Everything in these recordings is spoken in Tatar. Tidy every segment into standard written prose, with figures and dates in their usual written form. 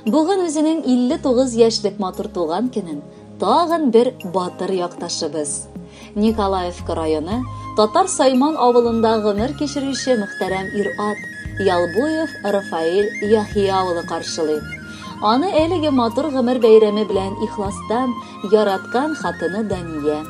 Бүген үзенең 59 яшьлек матур туган көнен тагын бер батыр якташыбыз, Николаевка районы Татар Сайман авылында гомер кичерүче мөхтәрәм ир-ат Ялбуев Рафаэль Яхия улы каршылый. Аны әлеге матур гомер бәйрәме белән ихластан яраткан хатыны Дания,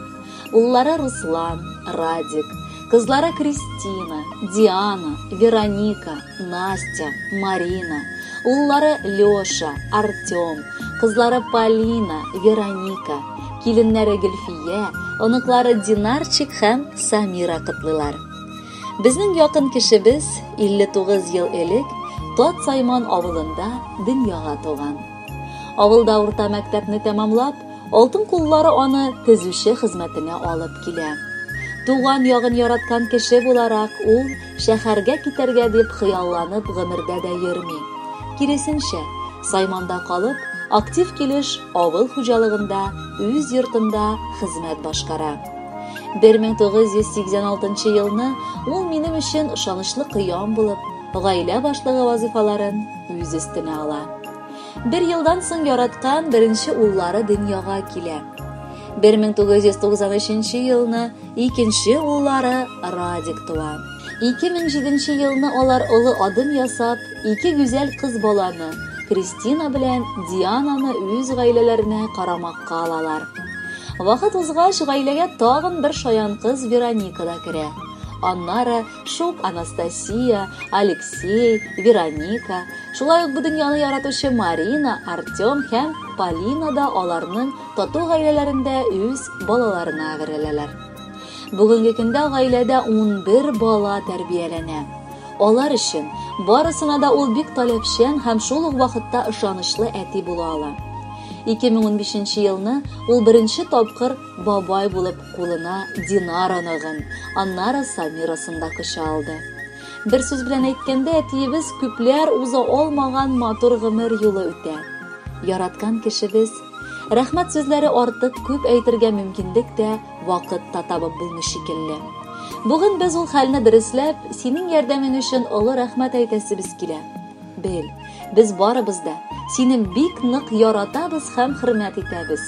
уллары Руслан, Радик, кызлары Кристина, Диана, Вероника, Настя, Марина, уллары Леша, Артем, кызлары Полина, Вероника, киленнәре Гөлфия, оныклары Динарчик һәм Самира котлыйлар. Безнең якын кешебез 59 ел элек Тат Сайман авылында дөньяга туган. Авылда урта мәктәпне тәмамлап, алтын куллары аны төзүче хезмәтенә алып килә. Туган ягын яраткан кеше буларак, ул шәһәргә китәргә дип хыялланып гомердә дә йөрми. Киресенчә, Сайманда калып, актив килеш авыл хуҗалыгында, үз йортында хезмәт башкара. 1986 елны ул минем өчен ышанычлы кыям булып, гаилә башлыгы вазыйфаларын үз өстенә ала. Бер елдан соң яраткан беренче уллары дөньяга килә. 1993 елны икенче уллары Радик туа. 2007 елны алар олы адым ясап, ике гүзәл кыз баланы, Кристина белән Диананы үз гаиләләренә карамакка алалар. Вакыт узгач, гаиләгә тагын бер шаян кыз Вероника да керә. Аннары шук Анастасия, Алексей, Вероника, шулай ук бу дөньяны яратучы Марина, Артем һәм Полина да аларның тату гаиләләрендә үз балаларына әвереләләр. Бүгенге көндә гаиләдә 11 бала тәрбияләнә. Алар өчен барысына да ул бик таләпчән һәм шул ук вакытта ышанычлы әти була ала. 2015 елны ул беренче тапкыр бабай булып кулына Динар оныгын, аннары Самирасын да коча алды. Бер сүз белән әйткәндә, әтиебез күпләр уза алмаган матур гомер юлы үтә. Яраткан кешебез, рәхмәт сүзләре артык күп әйтергә мөмкинлек тә, вакыт та табып булмый шикелле. Бүген без ул хәлне дөресләп, синең ярдәмең өчен олы рәхмәт әйтәсебез килә. Бел, без барыбыз да сине бик нык яратабыз һәм хөрмәт итәбез.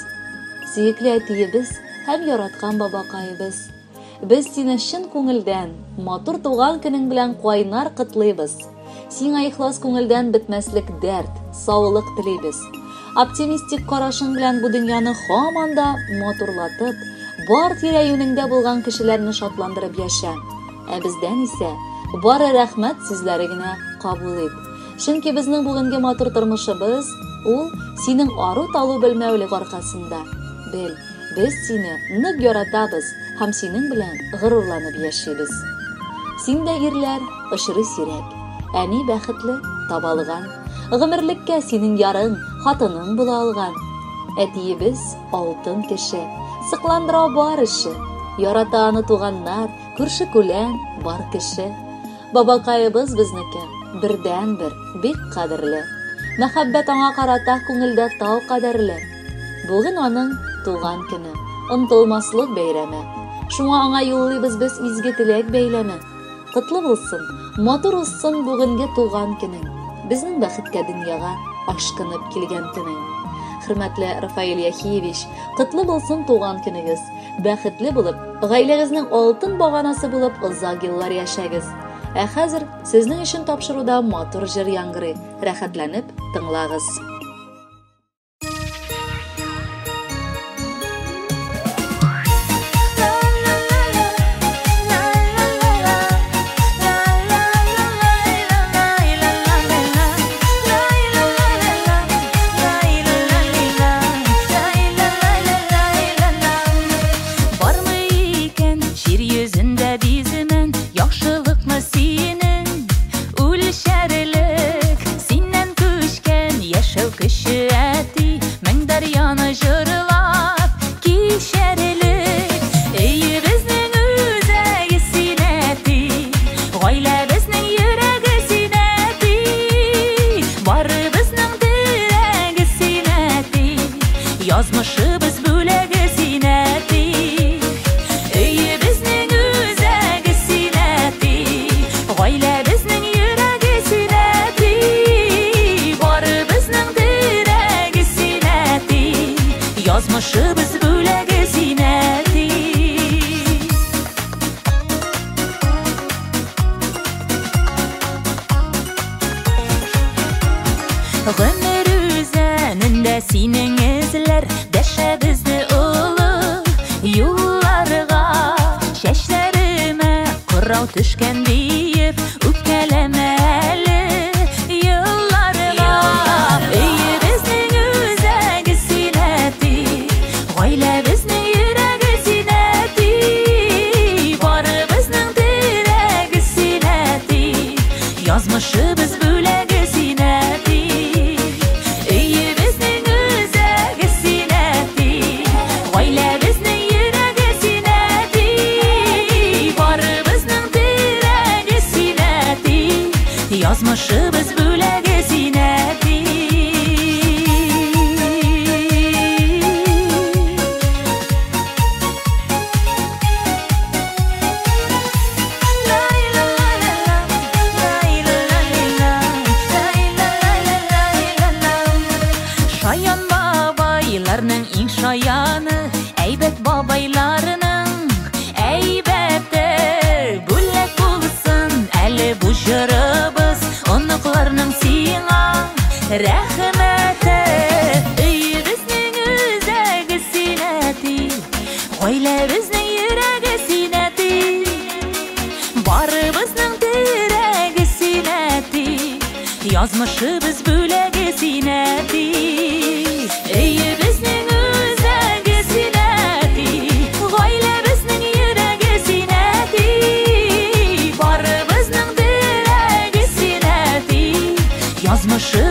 Сөекле әтиебез һәм яраткан бабакаебыз. Без сине чын күңелдән, матур туган көнең белән кайнар котлыйбыз. Сиңа ихлас күңелдән бетмәслек дәрт, саулык телибез. Оптимистик карашың белән бу дөньяны һаман да матурлатып, бар тирә-юнеңдә булган кешеләрне шатландырып яшә. Ә бездән исә бары рәхмәт сүзләре генә кабул ит. Чөнки безнең бүгенге матур тормышыбыз ул синең ару-талу белмәүлек аркасында. Бел, без сине нык яратабыз һәм синең белән горурланып яшибез. Син дә ирләр очрый сирәк. Әни бәхетле, табалган. Гомерлеккә синең ярың, хатының була алган. Әтиебез алтын кеше, сыкландыра бар эше. Ярата аны туганнар, күрше-күлән, бар кеше. Бабакаебыз безнеке, бердәнбер, бик кадерле. Мәхәббәт аңа карата күңелдә тау кадәрле. Бүген аның туган көне, онытылмаслык бәйрәме. Шуңа аңа юллыйбыз без изге теләк бәйләме. Котлы булсын, матур узсын бүгенге туган көнең. Безнең бәхеткә дөньяга ашкынып килгән көнең. Хөрмәтле Рафаэль Яхиевич, котлы булсын туган көнегез. Бәхетле булып, гаиләгезнең алтын баганасы булып озак еллар яшәгез. Ә хәзер сезнең өчен тапшыруда матур җыр яңгырый. Рәхәтләнеп тыңлагыз. Бармы икән җир йөзендә биземен яхшылыкны синең үлчәрлек, синнән күчкән яшәү Гомер үзәнендә синең эзләр дәшә безне олы юлларга. Чәчләремә кырау төшкән диеп үпкәләмә әле елларга. Өебезнең үзәге син, әти, гаиләбезнең йөрәге син, әти, барыбызның терәге син, әти, язмышыбыз бүләге син, әти. Өебезнең үзәге син, әти, гаиләбезнең йөрәге син, әти, барыбызның терәге син, әти, язмышыбыз бүләге син, әти. Шаян бабайларның иң шаяны, әйбәт бабайларның әйбәте. Бүләк булсын әле бу җырыбыз, оныкларның сиңа рәхмәте. Өебезнең үзәге син, әти, гаиләбезнең йөрәге син, әти, барыбызның терәге син, әти, язмышыбыз бүләге син, әти. Өебезнең үзәге син, әти, гаиләбезнең йөрәге син, әти, барыбызның терәге син, әти, язмышыбыз